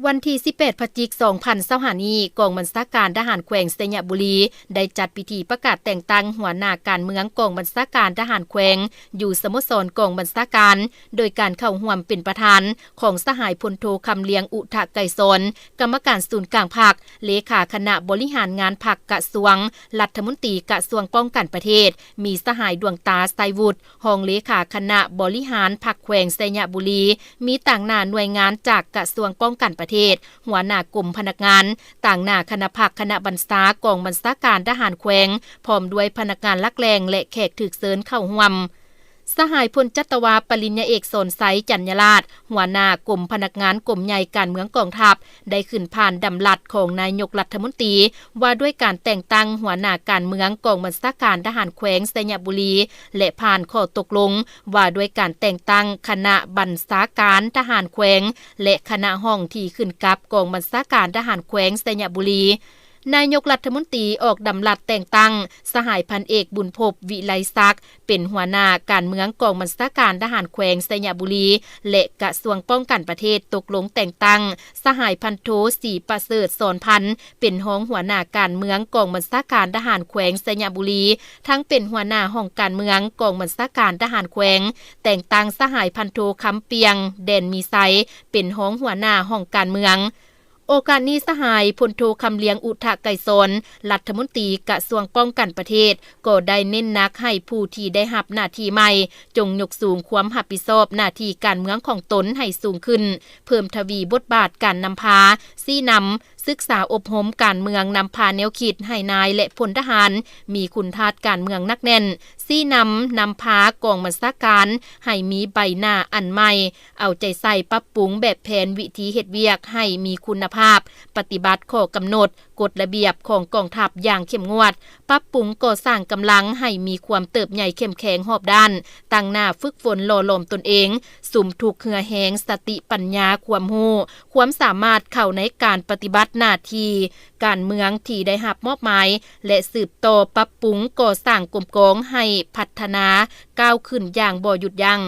ວັນທີສິບແປດ ພະຈິກ ສອງພັນຊາວຫ້ານີ້, ກອງບັນຊາການທະຫານແຂວງໄຊຍະບູລີ ໄດ້ຈັດພິທີປະກາດແຕ່ງຕັ້ງຫົວໜ້າການເມືອງກອງບັນຊາການທະຫານແຂວງ ຢູ່ສະໂມສອນກອງບັນຊາການ, ໂດຍການເຂົ້າຮ່ວມເປັນປະທານຂອງສະຫາຍພົນໂທ ຄຳລຽງ ອຸທະໄກສອນ, ກຳມະການສູນກາງພັກ, ເລຂາຄະນະບໍລິຫານງານພັກກະຊວງ, ລັດຖະມົນຕີກະຊວງປ້ອງກັນປະເທດ, ມີສະຫາຍ ດວງຕາ ໄຊວຸດ, ຮອງເລຂາຄະນະບໍລິຫານພັກແຂວງໄຊຍະບູລີ, ມີຕາງໜ້າໜ່ວຍງານຈາກກະຊວງປ້ອງກັນປະເທດ, ຫົວໜ້າກົມພະນັກງານ, ຕາງໜ້າຄະນະພັກຄະນະບັນຊາກອງບັນຊາການທະຫານແຂວງ, ພ້ອມດ້ວຍພະນັກງານຫຼັກແຫຼ່ງ ແລະ ແຂກຖືກເຊີນເຂົ້າຮ່ວມ. ສະຫາຍພົນຈັດຕະວາ ປະລິນຍາເອກ ສອນໄຊ ຈັນຍະລາດ, ຫົວໜ້າກົມພະນັກງານກົມໃຫຍ່ການເມືອງກອງທັບ, ໄດ້ຂຶ້ນຜ່ານດຳລັດຂອງນາຍົກລັດຖະມົນຕີ ວ່າດ້ວຍການແຕ່ງຕັ້ງຫົວໜ້າການເມືອງກອງບັນຊາການທະຫານແຂວງໄຊຍະບູລີ ແລະ ຜ່ານຂໍ້ຕົກລົງວ່າດ້ວຍການແຕ່ງຕັ້ງຄະນະບັນຊາການທະຫານແຂວງ ແລະ ຄະນະຫ້ອງທີ່ຂຶ້ນກັບກອງບັນຊາການທະຫານແຂວງໄຊຍະບູລີ. ນາຍົກລັດຖະມົນຕີອອກດຳລັດແຕ່ງຕັ້ງສະຫາຍພັນເອກ ບຸນພົບ ວິໄລສັກ ເປັນຫົວໜ້າການເມືອງກອງບັນຊາການທະຫານແຂວງໄຊຍະບູລີ ແລະ ກະຊວງປ້ອງກັນປະເທດຕົກລົງແຕ່ງຕັ້ງສະຫາຍພັນໂທ ສີປະເສີດ ສອນພັນ ເປັນຮອງຫົວໜ້າການເມືອງກອງບັນຊາການທະຫານແຂວງໄຊຍະບູລີ, ທັງເປັນຫົວໜ້າຫ້ອງການເມືອງກອງບັນຊາການທະຫານແຂວງ, ແຕ່ງຕັ້ງສະຫາຍພັນໂທ ຄຳປ່ຽງ ແດນມີໄຊ ເປັນຮອງຫົວໜ້າຫ້ອງການເມືອງ. ໂອກາດນີ້ ສະຫາຍພົນໂທ ຄຳລຽງ ອຸທະໄກສອນ ລັດຖະມົນຕີກະຊວງປ້ອງກັນປະເທດ ກໍໄດ້ເນັ້ນໜັກໃຫ້ຜູ້ທີ່ໄດ້ຮັບໜ້າທີ່ໃໝ່ ຈົ່ງຍົກສູງຄວາມຮັບຜິດຊອບໜ້າທີ່ການເມືອງຂອງຕົນໃຫ້ສູງຂຶ້ນ, ເພີ່ມທະວີບົດບາດການນຳພາ, ຊີ້ນຳ, ສຶກສາອົບຮົມການເມືອງ, ນຳພາແນວຄິດໃຫ້ນາຍ ແລະ ພົນທະຫານມີຄຸນທາດການເມືອງໜັກແໜ້ນ, ຊີ້ນຳ, ນຳພາກອງບັນຊາການໃຫ້ມີໃບໜ້າອັນໃໝ່, ເອົາໃຈໃສ່ປັບປຸງແບບແຜນວິທີເຮັດວຽກໃຫ້ມີຄຸນນະພາບ, ປະຕິບັດຂໍ້ກຳນົດ, ກົດລະບຽບຂອງກອງທັບຢ່າງເຂັ້ມງວດ, ປັບປຸງກໍ່ສ້າງກຳລັງໃຫ້ມີຄວາມເຕີບໃຫຍ່ເຂັ້ມແຂງຮອບດ້ານ, ຕັ້ງໜ້າຝຶກຝົນຫຼໍ່ຫຼອມຕົນເອງ, ສຸມທຸກເຫື່ອແຮງ, ສະຕິປັນຍາ, ຄວາມຮູ້, ຄວາມສາມາດເຂົ້າໃນການປະຕິບັດໜ້າທີ່ການເມືອງທີ່ໄດ້ຮັບມອບໝາຍ ແລະ ສືບຕໍ່ປັບປຸງກໍ່ສ້າງກົມກອງໃຫ້ພັດທະນາກ້າວຂຶ້ນຢ່າງບໍ່ຢຸດຢັ້ງ.